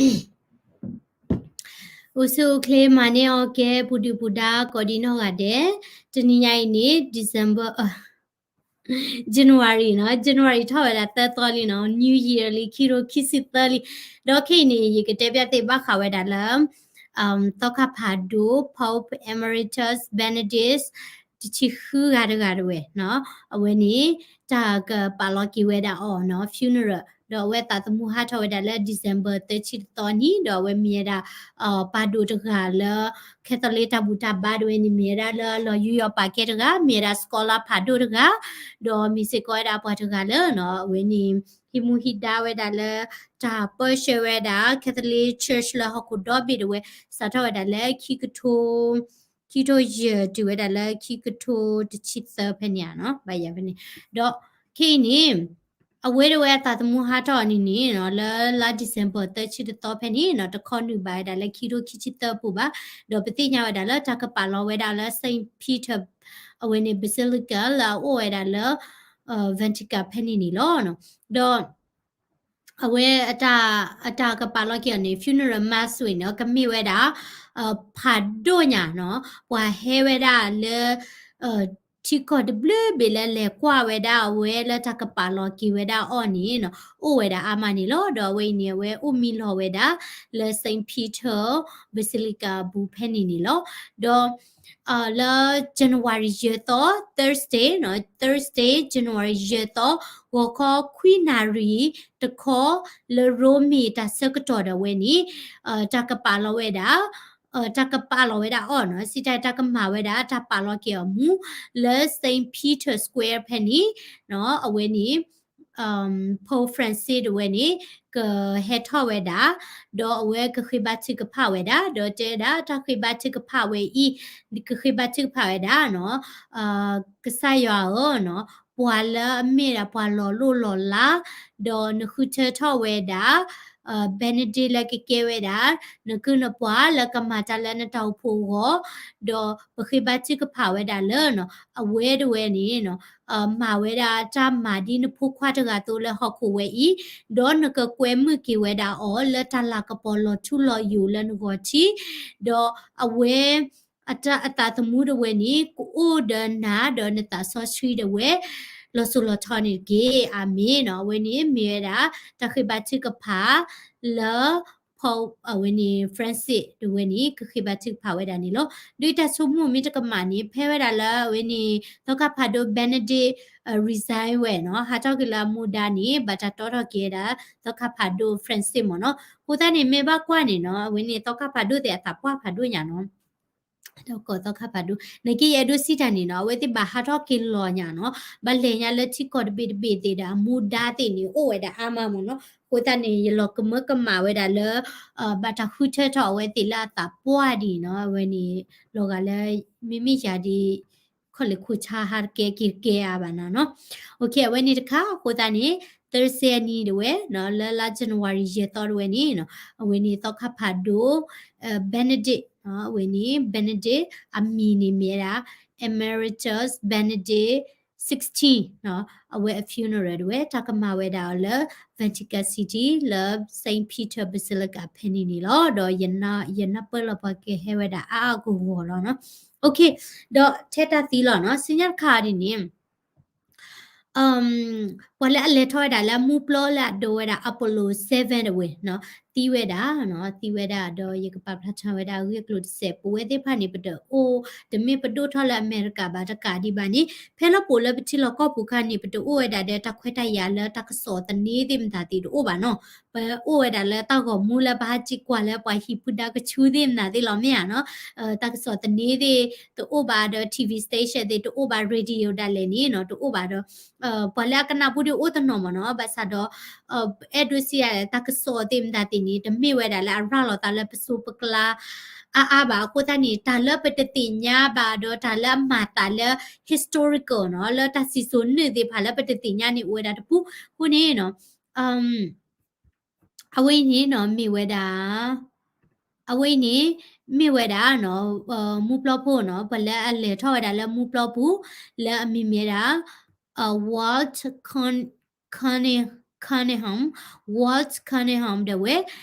အိၣ်ဆူၣ်အိၣ်ချ့မၤန့ၢ်အီၤကဲ ပူၤဒုၣ်ပူၤဒါ ကိးဒံနီၢ်ဂၤဒဲး, တနံၤညါအံၤန့ၣ် December, January နီၤ, January ထီၣ်ဝဲဒၣ်သၢသီလံနီၤ, New Year လံ ခံကထိခံဆံသၢလံ, ဒီးခဲအံၤန့ၣ် ယကတဲပျးသ့ၣ်ဘၣ်ဃးဝဲဒၣ်လၢ သီခါဖးဒိၣ် Pope Emeritus Benedict တဆံဃုဂၤတဂၤတဝဲနီၤ, အဝဲန့ၣ် တၢ်ကပာ်လီၤက့ၤဝဲဒၣ်အီၤနီၤ funeral ဒီးအဝဲသးသမူဟးထီၣ်ဝဲဒၣ်လၢ December သၢဆံတသီနံၤ, ဒီးအဝဲမ့ၢ်ဝဲဒၣ် ပၢ်ဒိၣ်တဂၤလၢ Catholic တၢ်ဘူၣ်တၢ်ဘါတဝဲန့ၣ် မ့ၢ်ဝဲဒၣ်လၢအလီၤယူးယီၣ်ပာ်ကဲတဂၤ, မ့ၢ်ဝဲဒၣ် scholar ဖးဒိၣ်တဂၤ, ဒီးမ့ၢ်စ့ၢ်ကီးဝဲဒၣ်ပှၤတဂၤလၢနီၤ အဝဲန့ၣ် ဟံးမူဟံးဒါဝဲဒၣ်လၢ တၢ်ပၢဆှၢဝဲဒၣ် Catholic Church လၢဟီၣ်ခိၣ်ဒီဘ့ၣ်တဝဲ, စးထီၣ်ဝဲဒၣ်လၢခံကထိ ခံကထိယဲၢ်တုၤဝဲဒၣ်လၢခံကထိတဆံသၢဖဲန့ၣ်ဧါနီၤ, ဘၣ်ယၤဖဲန့ၣ်, ဒီးခဲအံၤန့ၣ် အဝဲတဝဲအသးသမူဟးထီၣ်အီၤန့ၣ်န့ၣ်နီၤ လၢလါ December သၢဆံတသီဖဲန့ၣ်နီၤ တခီနုာ်ဘၣ်ဝဲဒၣ်လၢခံကထိခံဆံသၢပူၤဘၣ်, ဒီးပသ့ၣ်ညါဝဲဒၣ်လၢတၢ်ကပာ်လီၤဝဲဒၣ်လၢ Saint Peter အဝဲန့ၣ် Basilica လၢအအိၣ်ဝဲဒၣ်လၢ Vatican ဖဲန့ၣ်န့ၣ်လီၤ. ဒီး အဝဲအတၢ် အတၢ်ကပာ်လီၤက့ၤအီၤန့ၣ် funeral mass ဝဲန့ၣ် ကမ့ၢ်ဝဲဒၣ် ဖးဒိၣ်ညါနီၤ ပှၤဟဲဝဲဒၣ်လၢ ထံကီၢ်တဘျုးဘ့ၣ်လၢလဲၤကွၢ်ဝဲဒၣ်အဝဲလၢတၢ်ကပာ်လီၤက့ၤဝဲဒၣ်အီၤန့ၣ်နီၤ အိၣ်ဝဲဒၣ်အါမးန့ၣ်လီၤ. ဒီးအဝဲအံၤန့ၣ် အဝဲအိၣ်မံလီၤဝဲဒၣ်လၢ Saint Peter Basilica အပူၤဖဲန့ၣ်န့ၣ်လီၤ. ဒီး လၢ January ယဲၢ်သီ Thursday နီၤ Thursday January ယဲၢ်သီ ဂီၤခီခွံနၣ်ရံၣ်တခီ လၢရိမ့ၤတၢ်ဆၢကတီၢ်ဒီးဝဲန့ၣ် တၢ်ကပာ်လီၤဝဲဒၣ် တၢ်ကပာ်လီၤဝဲဒၣ်အီၤနီၤ စံးတၢ်တၢ်ကမၤဝဲဒၣ် တၢ်ပာ်လီၤက့ၤအီၤမူ လၢ Saint Peter Square ဖဲန့ၣ်နီၤ အဝဲန့ၣ် Pope Francis တဝဲန့ၣ် ကဟဲထီၣ်ဝဲဒၣ် ဒီးအဝဲကဃ့ဘါထုကဖၣ်ဝဲဒၣ် ဒီးတဲဝဲဒၣ်တၢ်ဃ့ဘါထုကဖၣ်ဝဲအံၤ ကဃ့ဘါထုကဖၣ်ဝဲဒၣ်နီၤ ကစၢ်ယွၤဧၢနီၤ ပှၤလၢအမ့ၢ်ဒၣ်ပှၤလီၤလိၢ်လီၤလး ဒီးနဃုထၢထီၣ်ဝဲဒၣ် Benedict လၢကကဲဝဲဒၣ် နကုၢ်နပှၤလၢကမၤတၢ်လၢနတၢ်အိၣ်ဖှိၣ်အဂီၢ် ဒီးပဃ့ဘါထုကဖၣ်ဝဲဒၣ်လၢနီၤ အဝဲတဝဲန့ၣ်နီၤ မၤဝဲဒၣ်တၢ်မၤဒ်နဖိခွါတဂၤအသိးလၢဟီၣ်ခိၣ်ဝဲအံၤ, ဒီးနကကွဲမုာ်က့ၤဝဲဒၣ်အီၤလၢတၢ်လၤကပီၤလီၤထူလီၤယိာ်လၢနဂီၢ်ထံး, ဒီးအဝဲ အတၢ်အသးသမူတဝဲန့ၣ် ကအိၣ်ဒီးနၤဒီးနသးစီဆှံတဝဲ လီၤစိၤလီၤထီန့ၣ်တက့ၢ်. အၤမ့ၣ်နီၤ. အဝဲန့ၣ်မ့ၢ်ဝဲဒၣ် တၢ်ဃ့ဘါထုကဖၣ်လၢ Pope အဝဲန့ၣ် Francis တဝဲန့ၣ် ကဃ့ဘါထုကဖၣ်ဝဲဒၣ်န့ၣ်လီၤ. ဒီးတၢ်ဆိကမိၣ်မ့ၢ်တကမၣ်န့ၣ် ဖဲဝဲဒၣ်လၢအဝဲန့ၣ် သီခါဖးဒိၣ် Benedict resign ဝဲနီၤ ဟးထီၣ်က့ၤလၢအမူဒါန့ၣ် ဘၣ်တၢ်တီထီၣ်က့ၤဝဲဒၣ် သီခါဖးဒိၣ် Francis မ့ၢ်နီၤ. အဃိသတးန့ၣ် မ့ၢ်ဘၣ်ကွၢ်န့ၣ်နီၤ အဝဲန့ၣ်သီခါဖးဒိၣ်သ့ၣ်အသးပှၢ်ဖးဒိၣ်ညါနီၤ ဒီးကိးသီခါဖးဒိၣ် နာ်က့ယအဲၣ်ဒိးစံးတၢ်န့ၣ်နီၤ အဝဲသ့ၣ်ဘၣ်ဟးထီၣ်က့ၤလီၤညါနီၤ ဘၣ်လဲၤညါလၢထံကီၢ်တဘ့ၣ်တဘ့ၣ်သ့ၣ်ဒီး အမူဒါသ့ၣ်န့ၣ် အိၣ်ဝဲဒၣ်အါမးမ့ၢ်နီၤ. အဃိသတးန့ၣ် ယလီၤကမၢကမၣ်ဝဲဒၣ်လၢ ဘၣ်တၢ်ဃုထၢထီၣ်အဝဲသ့ၣ်လၢအသးပှၢ်ဒ်နီၤ အဝဲန့ၣ် လီၤဂာ်လၢ မ့မ့ၢ်ယၤဒ် ခီၣ်လ့ၣ်ခိၣ်ဆါဟးတကဲက့ၤတကဲအါဘၣ်နၤနီၤ. အဝဲန့ၣ်တခါ အဃိသတးန့ၣ် Thursday အနံၤတဝဲနီၤ လၢလါ January ယဲၢ်သီတဝဲန့ၣ် အဝဲန့ၣ်သီခါဖးဒိၣ် Benedict အဝဲန့ၣ် Benedict အမံၤန့ၣ်မ့ၢ်ဝဲဒၣ် Emeritus Benedict sixteen နီၤ အဝဲအ funeral တဝဲ တၢ်ကမၤဝဲဒၣ်အီၤလၢ Vatican City လၢ Saint Peter Basilica ဖဲန့ၣ်န့ၣ်လီၤ. ဒီးယနၢ်ပၢၢ်လီၤပှၤကဟဲဝဲဒၣ်အါအါဂီၢ်ဂီၢ်လီၤနီၤ. ဒီးထဲတၢ်သံလီၤနီၤ ဆူညါတခါဒ်န့ၣ် ပှၤလၢအလဲၤထီၣ်ဝဲဒၣ်လၢမူပျီလၢအဒိဝဲဒၣ် Apollo seven တဝဲနီၤ သံဝဲဒၣ်နီၤ သံဝဲဒၣ်ဒီးယကပာ်ဖျါထီၣ်ဝဲဒၣ်အဂ့ၢ်အကျိၤတစဲး ပဝဲသ့ၣ်တဖၣ်န့ၣ် ပတအိၣ် တမ့ၢ်ပဒိၣ်ထီၣ်လၢအမဲရကၤဘၣ်တကးဒံးဘၣ်န့ၣ် ဖဲလၢပအိၣ်လၢပထံလီၢ်ကီၢ်ပူၤခါန့ၣ် ပတအိၣ်ဝဲဒၣ်ဒီးတၢ်ခွဲးတၢ်ယာ်လၢတၢ်ကစီၣ်သန့သ့ၣ်မတၤသ့ၣ်တအိၣ်ဘၣ်နီၤ ပအိၣ်ဝဲဒၣ်လၢတၢ်ဂီၤမူလၢပဟးစံးကွၢ်လၢပှၤဟံၣ်ဖုဒါကဆူသ့ၣ်မတၤသ့ၣ်လီၤမ့ၢ်ဧါနီၤ တၢ်ကစီၣ်သန့သ့ၣ်တအိၣ်ဘၣ်ဒီး TV station သ့ၣ်တအိၣ်ဘၣ် radio ဒၣ်လဲာ်န့ၣ်နီၤ တအိၣ်ဘၣ်ဒီး ပှၤလၢအကနၣ်ပူၤဒံးအိၣ်တနီၤမ့ၢ်နီၤ ဘၣ်ဆၣ်ဒီး အဲၣ်ဒိးစံးယၤ တၢ်ကစီၣ်သ့ၣ်မတၤသ့ၣ်န့ၣ် တမ့ၢ်ဝဲဒၣ်လၢအရၤလီၤသးလၢပစိပကျါ အါအါဘၣ် အဃိသတးန့ၣ် တၢ်လၢပတသ့ၣ်ညါဘၣ်ဒီးတၢ်လၢအမၤသးလၢ historical နီၤ လၢတၢ်စံၣ်စိၤနုာ်သ့ၣ်တဖၣ်လၢပတသ့ၣ်ညါန့ၣ်အိၣ်ဝဲဒၣ်တပူၤ အဃိန့ၣ် အဝဲအံၤန့ၣ်နီၤ မ့ၢ်ဝဲဒၣ် အဝဲအံၤန့ၣ် မ့ၢ်ဝဲဒၣ်နီၤ မူပျီဖိနီၤ ပှၤလၢအလဲၤထီၣ်ဝဲဒၣ်လၢမူပျီပူၤ လၢအမံၤမ့ၢ်ဝဲဒၣ် Walt Con- Conning Cunningham, Walt Cunningham ဒၣ်ဝဲ,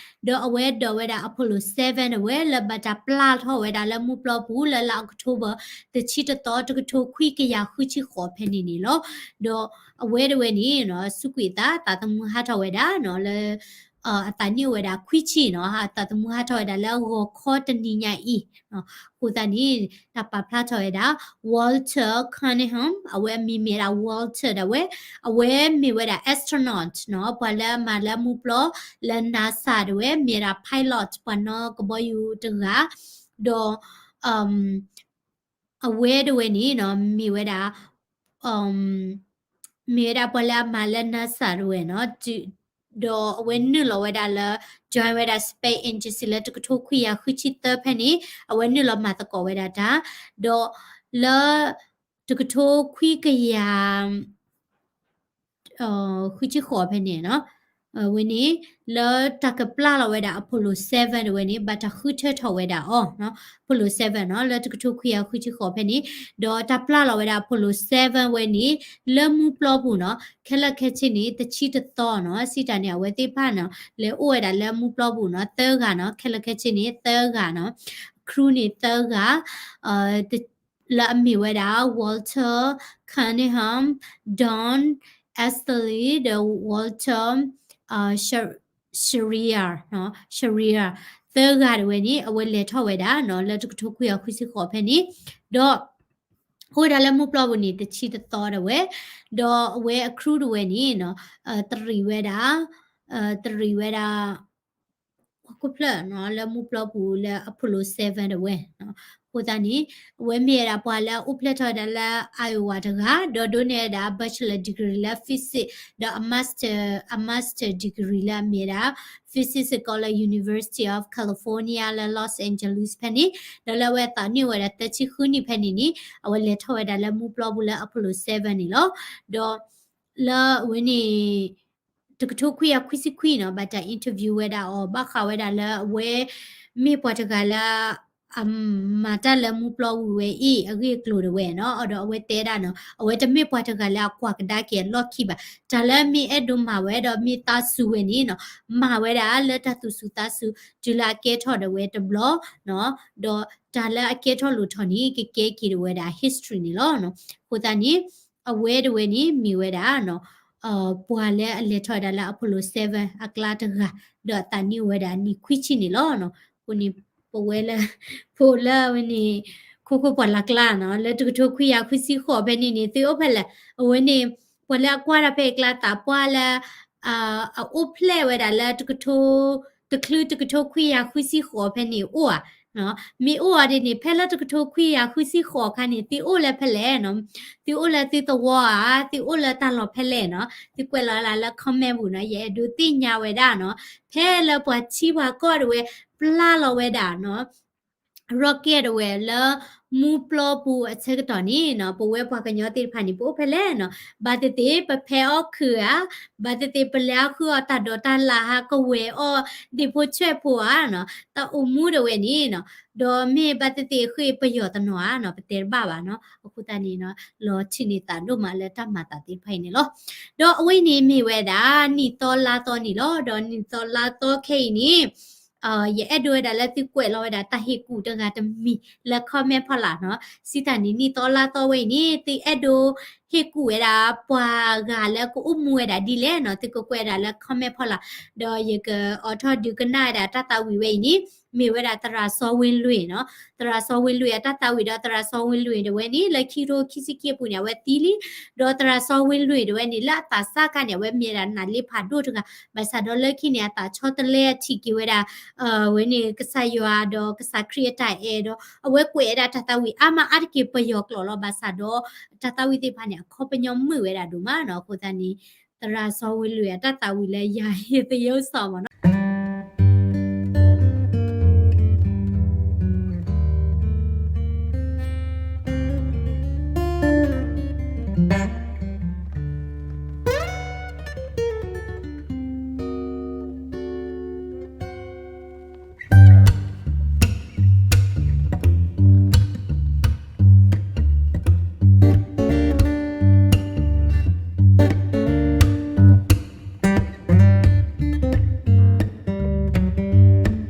ဒီးအဝဲဒိးဝဲဒၣ် Apollo seven ဒၣ်ဝဲ လၢဘၣ်တၢ်ပျၢ်ထီၣ်ဝဲဒၣ်လၢမူပျီပူၤလၢလါ October တဆံတသီ တကထိခွံကယၤဃုဆံဃိးဖဲန့ၣ်န့ၣ်လီၤ. ဒီးအဝဲဒၣ်ဝဲန့ၣ်နီၤ စူးကွံာ်အသး သးသမူဟးထီၣ်ဝဲဒၣ်နီၤ လၢ အသးနံၣ်အိၣ်ဝဲဒၣ်ခွံဆံနီၤ သးသမူဟးထီၣ်ဝဲဒၣ်လၢဂီၤခီတနံၤညါအံၤ, အဃိသတးန့ၣ် တၢ်ပာ်ဖျါထီၣ်ဝဲဒၣ် Walter Cunningham အဝဲအမံၤမ့ၢ်ဝဲဒၣ် Walter ဒၣ်ဝဲ, အဝဲမ့ၢ်ဝဲဒၣ် astronaut နီၤ ပှၤလၢအမၤလၢမူပျီလၢ NASA ဒၣ်ဝဲ မ့ၢ်ဝဲဒၣ် pilot ပှၤနီၣ်ကဘီယူၤတဂၤ, ဒီး အဝဲဒၣ်ဝဲန့ၣ်နီၤ မ့ၢ်ဝဲဒၣ် မ့ၢ်ဝဲဒၣ်ပှၤလၢအမၤလၢ NASA ဒၣ်ဝဲနီၤ, ဒီးအဝဲနုာ်လီၤဝဲဒၣ်လၢ join ဝဲဒၣ် Space Agency လၢတကထိခွံကယၤဃုဆံသၢဖဲန့ၣ် အဝဲနုာ်လီၤမၤသကိးဝဲဒၣ်တၢ်, ဒီးလၢ တကထိခွံကယၤ ဃုဆံဃိးဖဲန့ၣ်နီၤ, ဝဲန့ၣ် လၢတၢ်ကပျၢ်လီၤဝဲဒၣ် Apollo seven ဒၣ်ဝဲန့ၣ် ဘၣ်တၢ်ဃုထၢထီၣ်ဝဲဒၣ်အီၤ, Apollo seven နီၤ လၢတကထိခွံကယၤဃုဆံဃိးဖဲန့ၣ်, ဒီးတၢ်ပျၢ်လီၤဝဲဒၣ် Apollo seven ဝဲန့ၣ် လၢမူပျီပူၤနီၤ ခဲလၢာ်ခဲဆ့န့ၣ် တဆံတသီနီၤ, စံးတၢ်န့ၣ် အဝဲသ့ၣ်တဖၣ်နီၤ လဲၤအိၣ်ဝဲဒၣ်လၢမူပျီပူၤနီၤ သၢဂၤနီၤ, ခဲလၢာ်ခဲဆ့န့ၣ် သၢဂၤနီၤ, crew န့ၣ်သၢဂၤ လၢအမ့ၢ်ဝဲဒၣ် Walter Cunningham, Don Easterly ဒီး Walter Schreier, Schreier သၢဂၤဒၣ်ဝဲန့ၣ် အဝဲလဲၤထီၣ်ဝဲဒၣ်နီၤ လၢတကထိခွံကယၤဃုဆံဃိးဖဲန့ၣ်, ဒီး အိၣ်ဝဲဒၣ်လၢမူပျီပူၤန့ၣ် တဆံတသီဒၣ်ဝဲ, ဒီးအဝဲအ crew ဒၣ်ဝဲန့ၣ်နီၤ တရံးဝဲဒၣ် တရံးဝဲဒၣ် ဟီၣ်ခိၣ်ဖျၢၣ်နီၤ လၢမူပျီပူၤလၢ Apollo seven ဒၣ်ဝဲ, အဃိသတးန့ၣ် အဝဲမ့ၢ်ဝဲဒၣ်ပှၤလၢအအိၣ်ဖျဲၣ်ထီၣ်ဝဲဒၣ်လၢ Iowa တဂၤ ဒီးဒိးန့ၢ်ဝဲဒၣ် bachelor degree လၢ physics ဒီးအ master, အ master degree လၢအမ့ၢ်ဝဲဒၣ် physics စ့ၢ်ကီးလၢ University of California လၢ Los Angeles ဖဲန့ၣ်, ဒီးလၢအဝဲသးနံၣ်အိၣ်ဝဲဒၣ်သၢဆံဃုနံၣ်ဖဲန့ၣ်န့ၣ် အဝဲလဲၤထီၣ်ဝဲဒၣ်လၢမူပျီပူၤလၢ Apollo seven န့ၣ်လီၤ. ဒီးလၢအဝဲန့ၣ် တကထိခွံကယၤခွံဆံခွံနီၤ ဘၣ်တၢ် interview ဝဲဒၣ်အီၤ ဘၣ်ဃးဝဲဒၣ်လၢအဝဲ မ့ၢ်ပှၤတဂၤလၢ အမၤတၢ်လၢမူပျီပူၤဝဲအံၤ အဂ့ၢ်အကျိၤဒၣ်ဝဲနီၤ, ဒီးအဝဲတဲဒၣ်နီၤ အဝဲတမ့ၢ်ပှၤတဂၤလၢအကွၢ်ကဒါက့ၤအလီၢ်ခံဘၣ်, တၢ်လၢမ့ၢ်အဲၣ်ဒိးမၤဝဲဒီးမ့ၢ်သးစူၤဝဲန့ၣ်နီၤ မၤဝဲဒၣ်လၢတၢ်သူၣ်စူၤသးစူၤ တုၤလၢအကဲထီၣ်ဒၣ်ဝဲတဘျီနီၤ, ဒီးတၢ်လၢအကဲထီၣ်လိၣ်ထီၣ်န့ၣ် ကကဲက့ၤဒၣ်ဝဲဒၣ် history န့ၣ်လီၤ. အဃိသတးန့ၣ် အဝဲဒၣ်ဝဲန့ၣ် မ့ၢ်ဝဲဒၣ် ပှၤလၢအလဲၤထီၣ်ဝဲဒၣ်လၢ Apollo seven အကျါတဂၤ, ဒီးအသးနံၣ်အိၣ်ဝဲဒၣ်နံၣ်ခွံဆံန့ၣ်လီၤ. အဃိန့ၣ် ပဝဲလၢ ဖိလၢအဝဲန့ၣ် ခိခိၣ်ပှၢ်လၢ်ကျါနီၤ လၢတကထိခွံကယၤခွံဆံဃိးဖဲန့ၣ်န့ၣ် သုအိၣ်ဖဲလဲၣ်, အဝဲန့ၣ် ပှၤလၢအကွၢ်တၢ်ဖဲအကျါသးပှၢ်လၢ အအိၣ်ဖျဲၣ်ဝဲဒၣ်လၢတကထိ တချုးတကထိခွံကယၤဃုဆံဃိးဖဲန့ၣ်အိၣ်ဧါ, မ့ၢ်အိၣ်အီၤဒ်န့ၣ် ဖဲလၢတကထိခွံကယၤဃုဆံဃိးအခါန့ၣ် သုအိၣ်လၢဖဲလဲၣ်နီၤ, သုအိၣ်လၢသုသဝီဧါ, သုအိၣ်လၢတၢ်လီၢ်ဖဲလဲၣ်နီၤ, သုကွဲးလီၤလၢ comment ပူၤနီၤ, ယအဲၣ်ဒိးသ့ၣ်ညါဝဲဒၣ်နီၤ, ဖဲလၢပှၤထံပှၤကီၢ်ဒၣ်ဝဲ ပျၢ်လီၤဝဲဒၣ်နီၤ rocket ဒၣ်ဝဲလၢ မူပျီပူၤအဆၢကတီၢ်န့ၣ်နီၤ ပဝဲပှၤကညီသ့ၣ်တဖၣ်န့ၣ် ပအိၣ်ဖဲလဲၣ်နီၤ, ဘၣ်သ့ၣ်သ့ၣ်ပဖဲးအီၣ်ခုးဧါ, ဘၣ်သ့ၣ်သ့ၣ်ပလဲၤအီၣ်ဃုအီၣ်တၢ်ဒိးတၢ်လၣ်ဟါ ကဝဲၤအီၣ်ဒ့ၣ်ဖိဆွဲၣ်ဖိဧါနီၤ, တၢ်အိၣ်မူဒၣ်ဝဲန့ၣ်နီၤ, ဒီးမ့ၢ်ဘၣ်သ့ၣ်သ့ၣ်ဃ့ၢ်ပယီၤတနီၤဧါနီၤ ပတဲတဘၣ်ဘၣ်နီၤ, အဃိသတးန့ၣ်နီၤ လီၤထံၣ်န့ၢ်သးဒိၣ်မးလၢတၢ်မၤသးသ့ၣ်တဖၣ်အံၤန့ၣ်လီၤ. ဒီးအဝဲအံၤန့ၣ်မ့ၢ်ဝဲဒၣ် နံၣ်သီလါသီန့ၣ်လီၤ. ဒီးနံၣ်သီလါသီခဲအံၤန့ၣ် ယအဲၣ်ဒိးဝဲဒၣ်လၢသုကွဲးလီၤဝဲဒၣ်တၢ်ဟ့ၣ်ကူၣ်တဂၤတမံၤလၢ comment ဖီလာ်နီၤ. စံးတၢ်န့ၣ် နံၣ်သီလါသီဝဲအံၤန့ၣ် သုအဲၣ်ဒိးဟ့ၣ်ကူၣ်ဝဲဒၣ်ပှၤဂၤလၢကအိၣ်မူဝဲဒၣ်ဒ်လဲၣ်နီၤ, သုကကွဲးဝဲဒၣ်လၢ comment ဖီလာ်, ဒီးယကအိးထီၣ်ဒုးကနၣ်ဝဲဒၣ်တၢ်သးဝံၣ်ဝဲအံၤန့ၣ် မ့ၢ်ဝဲဒၣ်သရၣ်စီၤဝ့လွံၢ်နီၤ. သရၣ်စီၤဝ့လွံၢ်အတၢ်သးဝံၣ်ဒီး သရၣ်စီၤဝ့လွံၢ်ဒၣ်ဝဲန့ၣ် လၢခံကထိခံဆံခံအပူၤန့ၣ် အဝဲသံလံ. ဒီးသရၣ်စီၤဝ့လွံၢ်ဒၣ်ဝဲန့ၣ် လၢအသးစၢ်အခါန့ၣ် အဝဲမ့ၢ်ဝဲဒၣ်နးလ့ဖးဒိၣ်တဂၤ, ဘၣ်ဆၣ်ဒီးလၢခံန့ၣ် အသးဆီတလဲအထံးက့ၤဝဲဒၣ် ဝဲန့ၣ် ကစၢ်ယွၤဒီးကစၢ်ခရံာ်အတၢ်အဲၣ်ဒီး အဝဲကွဲးဝဲဒၣ်တၢ်သးဝံၣ်အါမးအါတက့ၢ်ပယီၤကျိာ်လီၤ. ဘၣ်ဆၣ်ဒီးတၢ်သးဝံၣ်သ့ၣ်တဖၣ်န့ၣ် အခီပညီမုာ်ဝဲဒၣ်ဒိၣ်မးနီၤ. အဃိသတးန့ၣ် သရၣ်စီၤဝ့လွံၢ်အတၢ်သးဝံၣ်လၢယၤဟ့ၣ်သယုၢ်စီၤမးနီၤ.